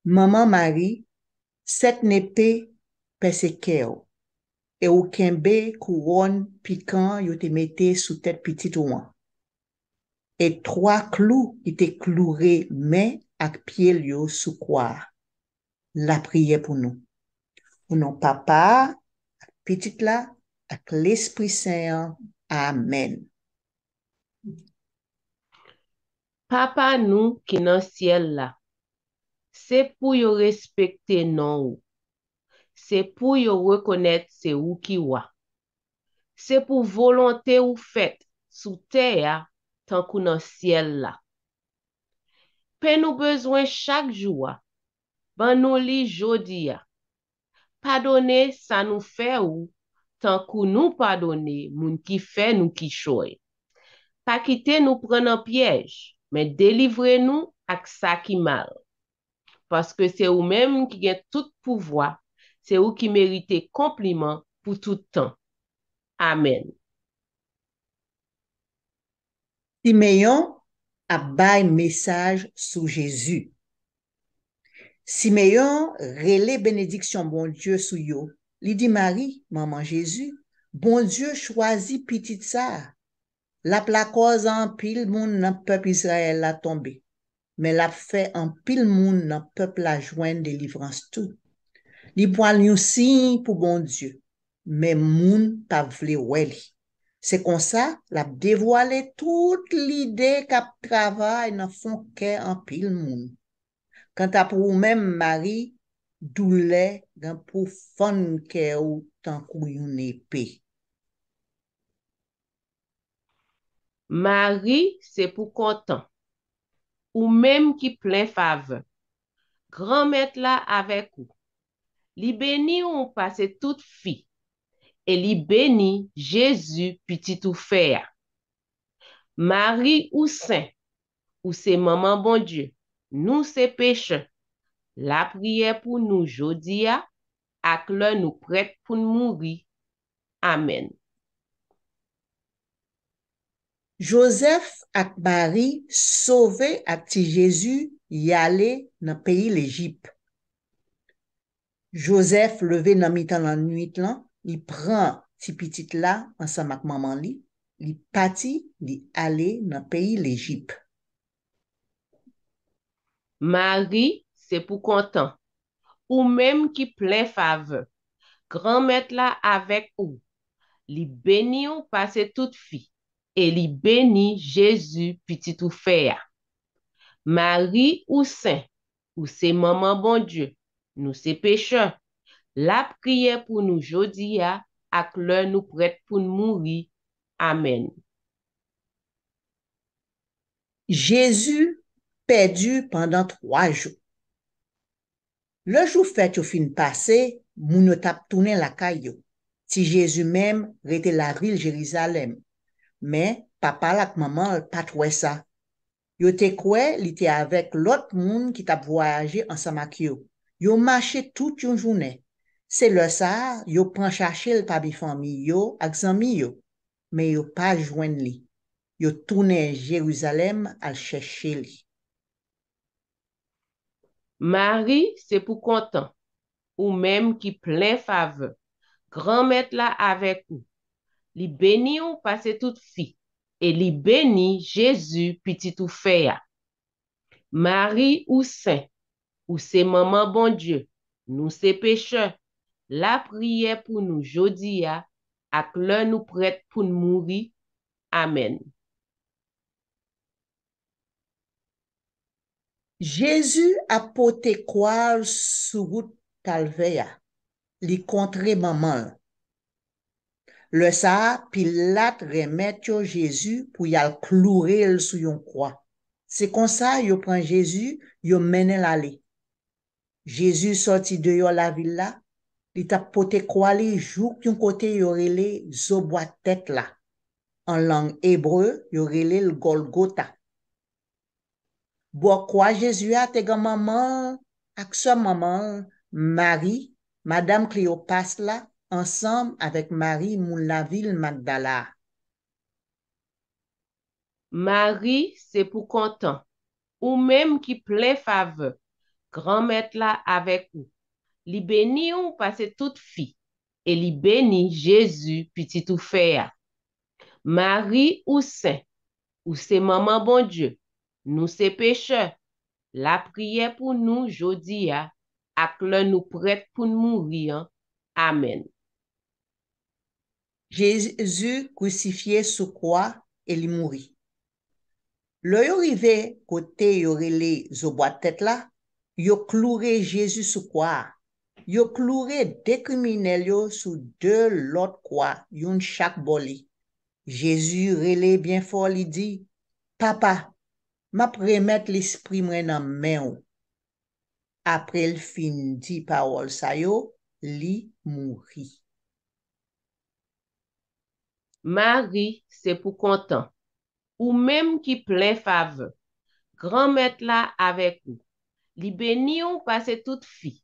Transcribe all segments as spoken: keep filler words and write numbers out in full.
Manman Mari, sèt nepe pèse kè w, e w kenbe kouwòn pikan yo te mete sou tèt pitit ou an. E twa klou ki te kloure men ak pye l yo sou kwa a. Lapriyè pou nou. O non Papa a, ak Pitit la, ak Lespri Sen an. Amèn. Papa nou ki nan syèl la, se pou yo respekte non ou. Se pou yo rekonèt se ou ki wa. Se pou volonte ou fèt sou tè a tankou nan syèl la. Pen nou bezwen chak jou a, ban nou li jodi a. Padone sa nou fè ou, tankou nou padone moun ki fè nou kichòy. Pa kite nou pran nan pyèj, men delivre nou ak sa ki mal. Paske se ou menm ki gen tout pouvwa, se ou ki merite konpliman pou tout tan. Amèn. Simeyon ap bay mesaj sou Jezi. Simeyon rele benediksyon Bondye sou yo. Li di Mari, manman Jezi, Bondye chwazi pitit sa a. L ap lakòz anpil moun nan pèp Izrayèl la tonbe, men l ap fè anpil moun nan pèp la jwenn delivrans tou. Li pral yon siy pou Bondye, men moun p ap vle wè li. Se konsa, l ap devwale tout lide k ap travay nan fon kè anpil moun. Kanta pou ou menm, Mari, doulè gen pou fann kè w tankou yon nepe. Mari, se pou kontan. Ou menm ki plen favè. Granmèt la avèk ou. Li beni w pase tout fi, e li beni Jezi, pitit ou fè a. Mari, ou sen, ou se manman Bondye, nou se pechè. Lapriyè pou nou jodi a, ak lè nou prèt pou n mouri. Amèn. Jozèf ak Mari sove ak ti Jezi y ale nan peyi Lejip. Jozèf leve nan mitan lannwit lan, li pran ti pitit la ansanm ak manman li, li pati, li ale nan peyi Lejip. Mari, se pou kontan. Ou menm ki plen favè. Granmèt la avèk ou. Li beni w pase tout fi, e li beni Jezi, pitit ou fè a. Mari, ou sen, ou se manman Bondye, nou se pechè. Lapriyè pou nou jodi a ak lè nou prèt pou n mouri. Amèn. Jezi pèdi pandan twa jou. Lè jou fèt yo fin pase, moun yo t ap tounen lakay yo. Ti Jezi menm rete lavil Jerizalèm. Men, papa l ak manman l pa t wè sa. Yo te kwè li te avèk lòt moun ki t ap vwayaje ansanm ak yo. Yo mache tout yon jounen. Se lè sa a, yo pran chache l pami fanmi yo ak zanmi yo. Men yo pa jwenn li. Yo tounen Jerizalèm al chèche li. Mari, se pou kontan, ou menm ki plen favè. Granmèt la avèk ou. Li beni w pase tout fi, e li beni Jezi, pitit ou fè a. Mari, ou sen, ou se manman Bondye, nou se pechè. Lapriyè pou nou jodi a ak lè nou prèt pou n mouri. Amèn. Jezi ap pote kwa l sou wout Kalvè a. Li kontre manman l. Lè sa a, Pilat renmèt yo Jezi pou y al kloure l sou yon kwa. Se konsa, yo pran Jezi, yo mennen l ale. Jezi sòti deyò lavil la, li t ap pote kwa li jouk yon kote yo rele Zo Bwa Tèt la. An lang ebre, yo rele l Gòlgota. Bò kwa Jezi a te gen manman l ak sè manman l, Mari, madanm Kleyopas la, ansanm avèk Mari, moun lavil Magdala a. Mari, se pou kontan, ou menm ki plen favè, Granmèt la avèk ou. Li beni w pase tout fi, e li beni Jezi, pitit ou fè a. Mari, ou sen, ou se manman Bondye, nou se pechè. Lapriyè pou nou jodi a ak lè nou prèt pou n mouri an. Amèn. Jezi krisifye sou kwa e li mouri. Lè yo rive kote yo rele Zobwa Tèt la, yo kloure Jezi sou kwa a. Yo kloure de kriminèl yo sou de lòt kwa, youn chak bò li. Jezi rele byen fò, li di, "Papa, m ap remèt lespri mwen nan men w." Apre l fin di pawòl sa yo, li mouri. Mari, se pou kontan, ou menm ki plen favè. Granmèt la avèk ou. Li beni w pase tout fi,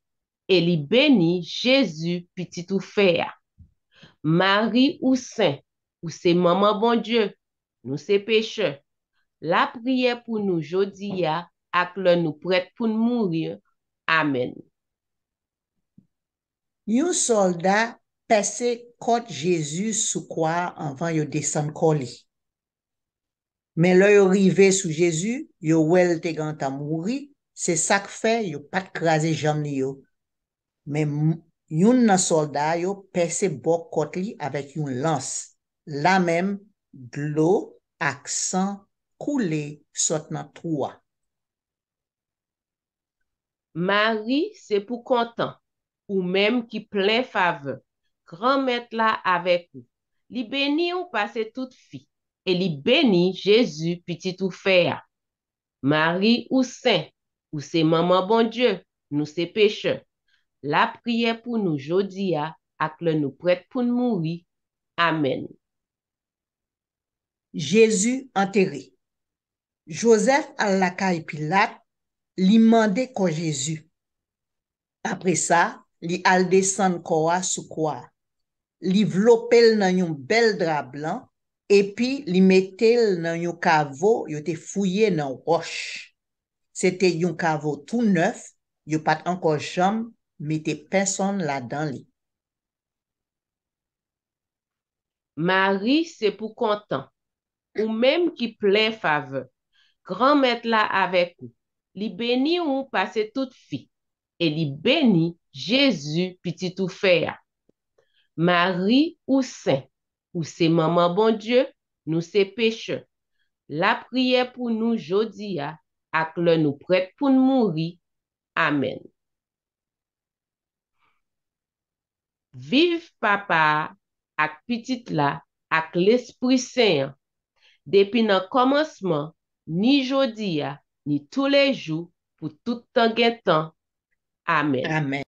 e li beni Jezi, pitit ou fè a. Mari, ou sen, ou se manman Bondye, nou se pechè. Lapriyè pou nou jodi a ak lè nou prèt pou n mouri. Amèn. Yon sòlda pèse kòt Jezi sou kwa a anvan yo desann kò li. Men lè yo rive sou Jezi, yo wè l te gentan mouri, se sa k fè yo pa t kraze janm li yo. Men m- youn nan sòlda yo pèse bò kòt li avèk yon lans. Lamenm, dlo ak san koule sot nan twou a. Mari, se pou kontan, ou menm ki plen favè. Granmèt la avèk ou. Li beni w pase tout fi, e li beni Jezi, pitit ou fè a. Mari, ou sen, ou se manman Bondye, nou se pechè. Lapriyè pou nou jodi a ak lè nou prèt pou n mouri. Amèn. Jezi antere. Jozèf al lakay Pilat, li mande kò Jezi. Apre sa, li al desann kò a sou kwa a. Li vlope l nan yon bèl dra blan, epi li mete l nan yon kavo yo te fouye nan wòch. Se te yon kavo tou nèf, yo pa t ankò janm mete pèsonn ladan li. Mari, se pou kontan, ou menm ki plen favè. Granmèt la avèk ou. Li beni w pase tout fi, e li beni Jezi, pitit ou fè a. Mari, ou sen, ou se manman Bondye, nou se pechè. Lapriyè pou nou jodi a ak lè nou prèt pou n mouri. Amèn. Viv Papa a, ak Pitit la, ak Lespri Sen an, depi nan kòmansman, ni jodi a, ni toulejou, pou tout tan gen tan. Amèn. Amèn.